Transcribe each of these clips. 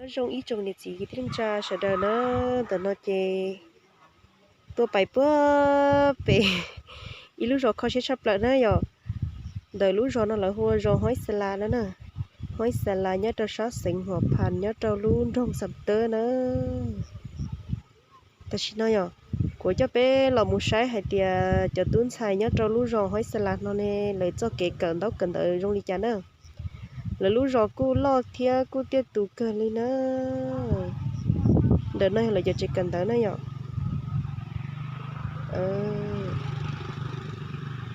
Nyob zoo ib tsoom niam txiv kwv tij neej tsa sawv daws na, ntawm no ces tuaj pais puag pem ib lub zos kho siab tshaj plaws na yom. Ntawm lub zos no lawv hu ua zos Huaib Xa Las no na. Huaib Xa Las nyob rau sab xeev Huam Phas nyob rau lub nroog Xam Tawb na. Tam sim no yom, kuv coj peb los mus saib hais tias cov tub ntxhais nyob rau lub zos Huaib Xa Las no ne, lawv txoj kev kawm ntaub kawm ntawv zoo li cas na. Lawv lub zos kuj loj thiab kuj tiaj tus kawg li na. Ntawm no yog lawv cov tsev kawm ntawv na yom.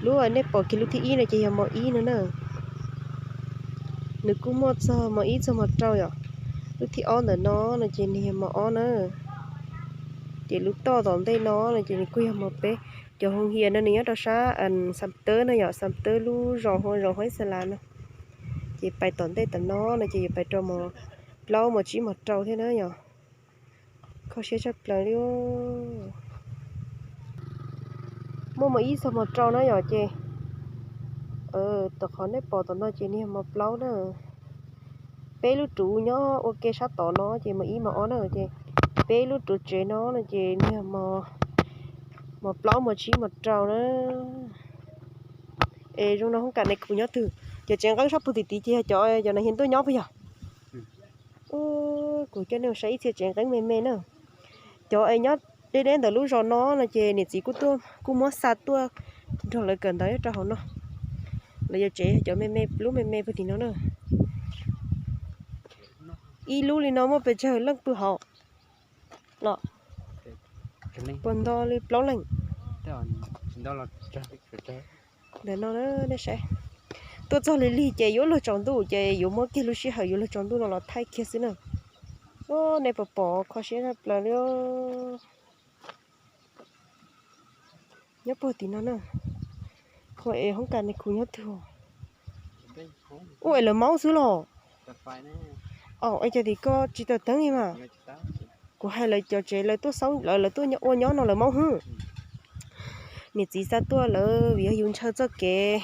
Lub nej pom kiag lub thib ib no ces yog mos ib no na. Nws kuj muaj txog mos ib txog mos rau yom. Lub thib ob ntawm no no ces nws yog mos ob na. Ces lub toj tom ntej no no ces nws kuj yog mos peb. Cov hoo hias no nws nyob rau sab Xam Tawb no yom, Xam Tawb lub zos hu ua zos Huaib Xa Las no. Ces pais tom ntej tom no no ces yuav pais rau mos plaub mos tsib mos rau thiab na yom. Kho siab tshaj plaws li. Muaj mos ib txog mos rau na yom ces tom qhov nej pom tom no ces nws yog mos plaub na. Peb lub ruv nyob ua ke sab tod no ces mos ib mos ob na ces peb lub ruv tsev no no ces nws yog mos plaub mos tsib mos rau na. Es zoo no hoob kas nais khu nyob twg? Cov tsev nqeeb sab puag tim tid ces yog cov, cov no hiav ntuj nyob puas yog? Kuv coj nej mus saib ib txhia tsev nqeeb me me na. Cov es nyob deb deb ntawm lub zos no no ces niam txiv kuj tuaj, kuj muab xa tuaj nrog lawv kawm ntawv nyob rau hauv no. Lawv yog tsev cov me me, lub me me puag tim no na. Ib lub li no muaj pes tsawg leej pw hauv los? Puas nto li plaub leeg? Ntawm no nej saib, tuaj txog lig lig ces yuav luag tsaus ntuj ces yuav muab kiag lub sij hawm yuav luag tsaus ntuj no los thaij kiag xwb na. Nej puas pom, kho siab tshaj plaws li. Nyob puag tim no na. Ua es hoob kas nais khu nyob twg? Ua es lawv maub xwb los? Os, es cov tim ko tsis tawm teeb li mas. Kuv hais lawv cov tsev lawv tuaj xoob, lawv, lawv tuaj ua nyob no lawv maub hwb. Niam txiv xa tuaj lawv vim yog yus ntshaw txoj kev,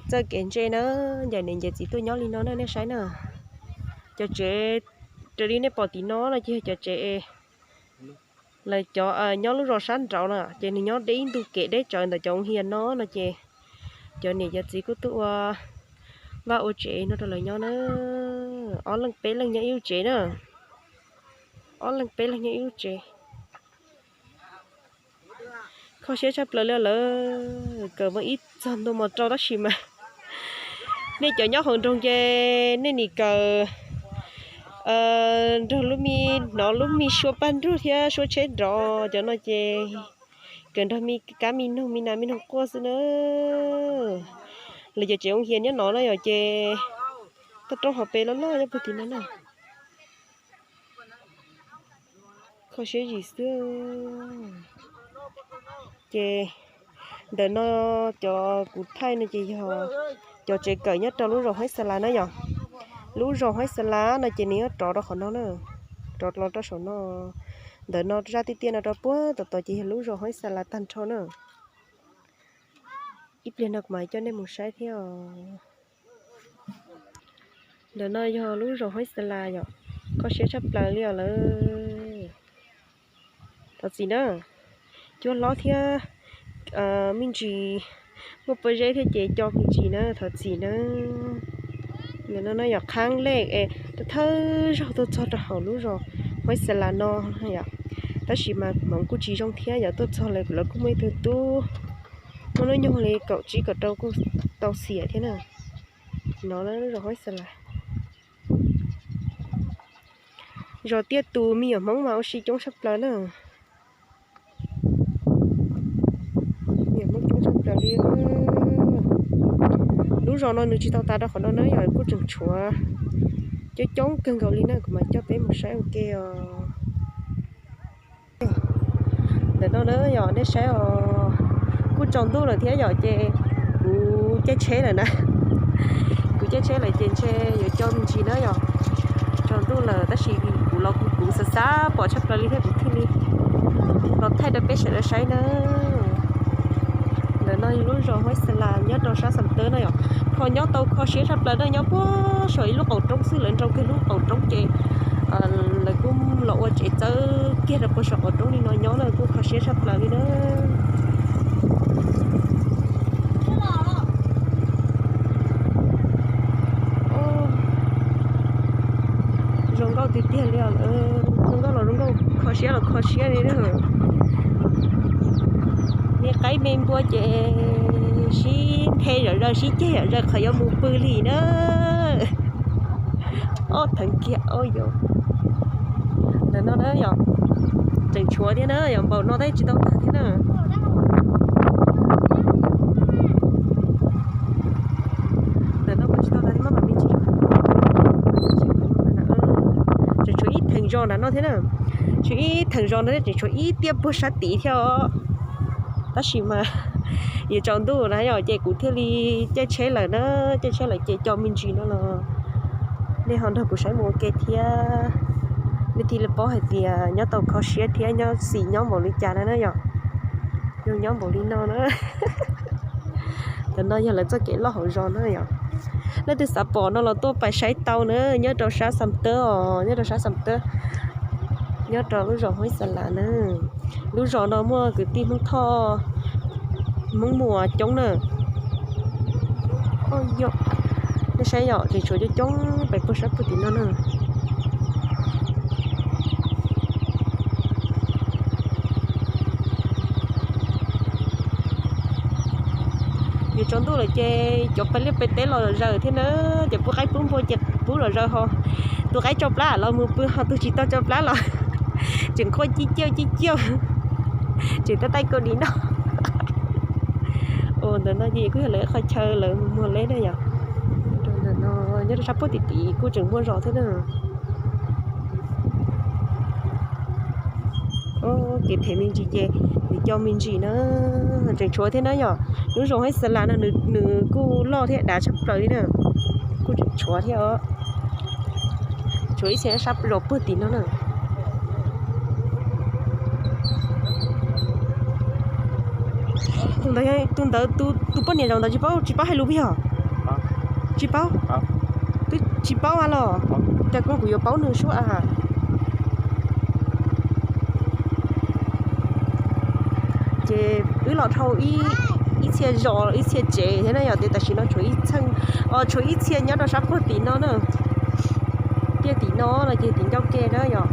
txoj kev ntse na, ncaim niam ncaim txiv tuaj nyob li no na nej saib na. Cov tsev raws li nej pom tim no no ces yog cov tsev lawv cov nyob lub zos sab nraud na ces nws nyob deb ib ntug kev deb tsawv ntawm cov hoo hias no no ces cov niam cov txiv kuj tuaj ua vaj ua tsev no rau lawv nyob na. Ob leeg peb leeg nyob ib lub tsev na. Ob leeg peb leeg nyob ib lub tsev. Kho siab tshaj plaws li lawm, kawm muaj ib txog ntua mos rau tab sis mas nej cov nyob hauv nroog ces nej nim kawm nrog lub me, hnov lub me suab paj nruj thiab suab tsheb nrov, cov no ces kawm nrog me kab me noog me nas me noog quaj xwb na. Lawv cov tsev hoo hias nyob no na yom ces toj roob hauv pes loj loj nyob puag tim no na. Kho siab zim xwb. Ces ntawm no cov kuv thaij no ces yog cov tsev kawm nyob rau lub zos Haib Xa Las na yom. Lub zos Haib Xa Las no ces nws nyob rov rau qhov no na, rov los rau saum no. Ntawm no zaj tiaj tiaj no rau puag tom tod ces yog lub zos Haib Xa Las tag nrho na. Ib pliag no kuv mam coj nej mus saib thiab os. Ntawm no yog lub zos Haib Xa Las yom, kho siab tshaj plaws li os lawm. Thov txim na, cuab hlob thiab me ntsis muaj pob zeb thiab ces co me ntsis na, thov txim na. Ntawm no no yog qhab lej es thawj zaug tuaj txog rau hauv lub zos Haib Xa Las no yom, tab sis mas hmoov kuj tsis zoo thiab yom, tuaj txog lawv kuj muaj ib tug tub muaj hnub nyoog li kaum tsib kaum rau kuj tau xiam thiab na. No lub zos Haib Xa Las, zos tiaj tus me nyuam Hmoob mas ua si coob tshaj plaws na. Lub zos no nws tsis tau tas rau qhov no na yom, kuj tseem tshuav coob coob kawg nkaus li na, kuv mam coj peb mus saib ua ke os. Ntawm no na yom, nej saib os, kuj tsaus ntuj lawm thiab yom, ces kuv caij tsheb lawm na. Kuv caij tsheb lawm ces ntshe yuav co me ntsis na yom. Tsaus ntuj lawm tab sis kuv los kuv xav xav pom tshaj plaws li thiab kuv thiaj li los thaij rau peb sawv daws saib na. Ntawm no yog lub zos Haib Xa Las nyob rau sab Xam Tawb na yom. Kho nyob tau kho siab tshaj plaws na, nyob puag saum ib lub qaum roob xwb, lawv nrau kiag lub qaum roob ces Rau puag saum qaum roob li no nyob na kuj kho siab tshaj plaws li na. Zoo nkauj tiag tiag li os. Zoo nkauj los zoo nkauj, kho siab los kho siab li na. Me qaib me npua ces sib nthe zom zaws sib ceg zom zaws qhov yuav mus pw li na. Ob theem kiag, o yog ntawm no na yom, tseem tshuav thiab na yom, npaum no tab tsis tau tag thiab na. Ntawm no kuj tsis tau tag thiab, maj mam me ntsis. Tseem tshuav ib theem zos nram no thiab na, tshuav ib theem zos no thiab, tseem tshuav ib tiaj puag sab tid thiab os. Tab sis mas yuav tsaus ntuj na yom, ces kuv thiaj li caij tsheb lawm na, caij tsheb lawm ces co me ntsis no los nej ho nrog kuv saib mus ua ke thiab. Nej thiaj li paub hais tias nyob tau kho siab thiab nyob xis nyob npaum li cas na na yom. Zoo nyob npaum li no na. Cov no yog lawv txoj kev loj hauv zos na yom. Leej twg xav pom no los tuaj pais saib tau na, nyob rau sab Xam Tawb os, nyob rau sab Xam Tawb, nyob rau lub zos Huaib Xa Las na. Lub zos no muaj kwv tij Hmoob Thoj, Hmoob Muas coob na. Nej saib yom, tseem tshuav coob coob pem puag sab puag tim no na. Yuav tsaus ntuj lawm ces cov pem liaj pem teb los zaws thiab na, ces pub qaib pub npua ces pub los zaws ho. Tus qaib tso plab los mus pw ho tus tsis tau tso plab los tseem quaj ciaj ciaj ciaj ciaj, tseem tab taij koj dim no. Ua ntawm no ces kuj yog lawv qhov chaw lawv muag leb na yom. Ntawm no nyob rau sab puag tim tid kuj tseem muaj zos thiab na. Kev phem me ntsis ces nws co me ntsis na, tseem tshuav thiab na yom. Lub zos Huaib Xa Las no nws kuj loj thiab dav tshaj plaws li na, kuj tseem tshuav thiab os. Tshuav ib txhia sab zos puag tim no na. Tus poj niam zaum ntawd tsis paub, tsis paub hais lus peb yog? Tsis paub. Twb tsis paub a los? Cas kuv yuav paub nws suab a. Ces wb los dhau ib txhia zos ib txhia tsev thiab na yom, tias tam sim no tshuav ib txhia, tshuav ib txhia nyob rau sab puag tim no na. Tiaj tim no no ces tim ncauj ke na yom,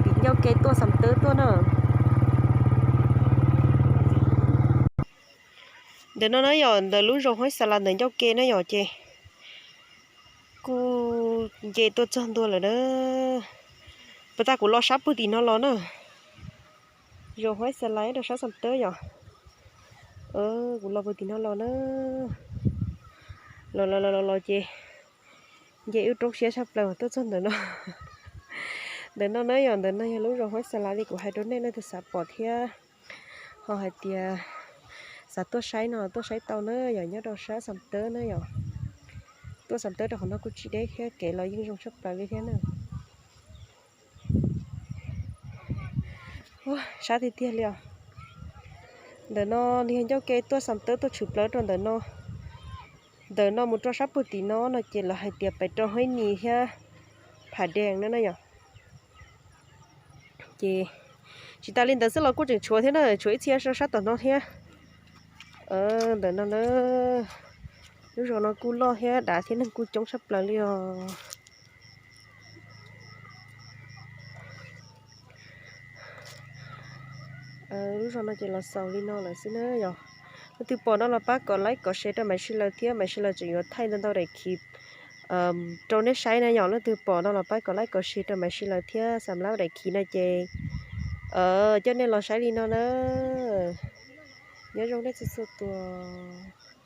tim ncauj ke tuaj Xam Tawb tuaj na. Ntawm no na yom, ntawm lub zos Huaib Xa Las ntawm ncauj ke na yom, ces kuj nce tuaj txog ntua lawm na. Puas tas kuv los sab puag tim no los na. Zos Huaib Xa Las rau sab Xam Tawb yom. Kuv los puag tim no los na. Los los los los ces nce wb roob siab tshaj plaws tuaj txog ntawm no. Ntawm no na yom, ntawm no yog lub zos Huaib Xa Las li kuv hais rau nej, leej twg xav pom thiab ho hais tias xav tuaj saib no tuaj saib tau na yom, nyob rau sab Xam Tawb na yom. Tuaj Xam Tawb rau qhov no kuj tsis deb thiab, kev los yeej zoo tshaj plaws li thiab na. Sab tiag tiag li os. Ntawm no nws yog ncauj ke tuaj Xam Tawb tuaj tshwm plaws rau ntawm no. Ntawm no mus rau sab puag tim no no ces lawv hais tias pem rau Huaib Nis thiab Phav Dees na na yom. Ces tsis tas li ntawd xwb los kuj tseem tshuav thiab na, tshuav ib txhia sab tom no thiab. Ntawm no na, lub zos no kuj loj thiab dav thiab neeg kuj coob tshaj plaws li os. Lub zos no ces los xaus li no lawm xwb na yom. Leej twg pom no los pab kom like kom share rau Maiv Sij Laws thiab, Maiv Sij Laws tseem yuav thaij ntau ntau daim khiv rau nej saib na yom. Leej twg pom no los pab kom like kom share rau Maiv Sij Laws thiab, xam lab daim khiv no ces coj nej los saib li no na. Nyob zoo nej txhua txhua tus.